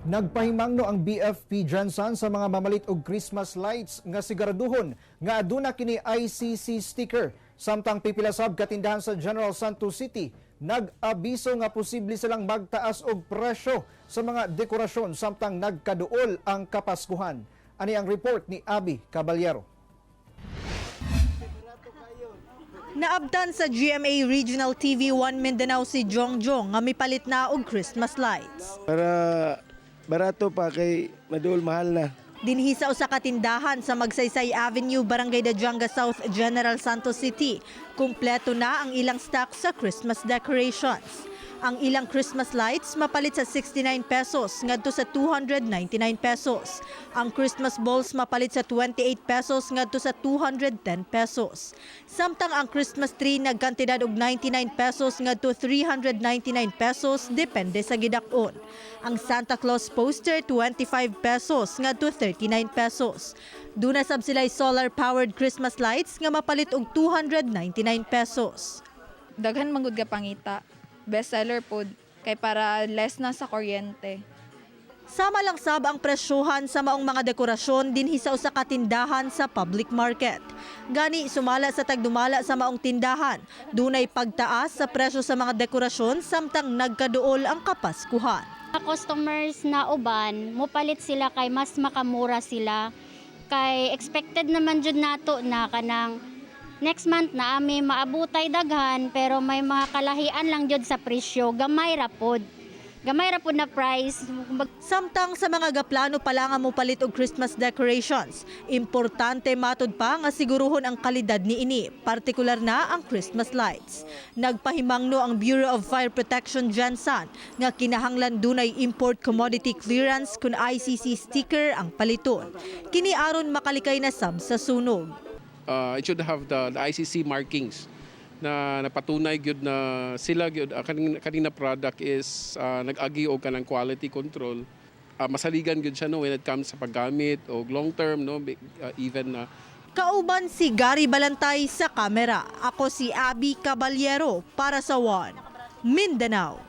Nagpahimangno ang BFP GenSan sa mga mamalit og Christmas lights nga siguraduhon nga aduna kini ICC sticker. Samtang pipila sab ka tindahan sa General Santos City nag-abiso nga posible silang magtaas og presyo sa mga dekorasyon samtang nagkaduol ang Kapaskuhan. Ani ang report ni Abby Caballero. Naabtan sa GMA Regional TV 1 Mindanao si Jong Jong nga mipalit na og Christmas lights. Para barato pa kay maduol mahal na. Dinhi sa usa ka tindahan sa Magsaysay Avenue, Barangay Dadianga South, General Santos City. Kumpleto na ang ilang stock sa Christmas decorations. Ang ilang Christmas lights mapalit sa 69 pesos ngadto sa 299 pesos. Ang Christmas balls mapalit sa 28 pesos ngadto sa 210 pesos. Samtang ang Christmas tree nagkantidad og 99 pesos ngadto 399 pesos depende sa gidak-on. Ang Santa Claus poster, 25 pesos ngadto 39 pesos. Duna sab sila'y solar powered Christmas lights nga mapalit og 299 pesos. Daghan man gud ka pangita. Best seller pod kay para less na sa kuryente. Sama lang sab ang presyuhan sa maong mga dekorasyon dinhi sa usa ka tindahan sa public market. Gani sumala sa tagdumala sa maong tindahan, dunay pagtaas sa presyo sa mga dekorasyon samtang nagkaduol ang Kapaskuhan. Customers na uban, mupalit sila kay mas makamura sila. Kay expected naman jud nato na kanang next month na ami maabutay daghan, pero may mga kalahian lang jud sa presyo, gamay ra pod. Gamay ra pod na price. Samtang sa mga gaplano pa lang ang mopalit og Christmas decorations, importante matud pa nga siguruhon ang kalidad niini, partikular na ang Christmas lights. Nagpahimangno ang Bureau of Fire Protection GenSan nga kinahanglan dunay import commodity clearance kung ICC sticker ang paliton. Kini aron makalikay na sab sa sunog. It should have the ICC markings na napatunay gyud na sila gyud kaning na product is nag-agi og kanang quality control. Masaligan gyud siya, no, when it comes sa paggamit og long term, no, even na. Kauban si Gary Balantay sa kamera. Ako si Abby Caballero para sa One Mindanao.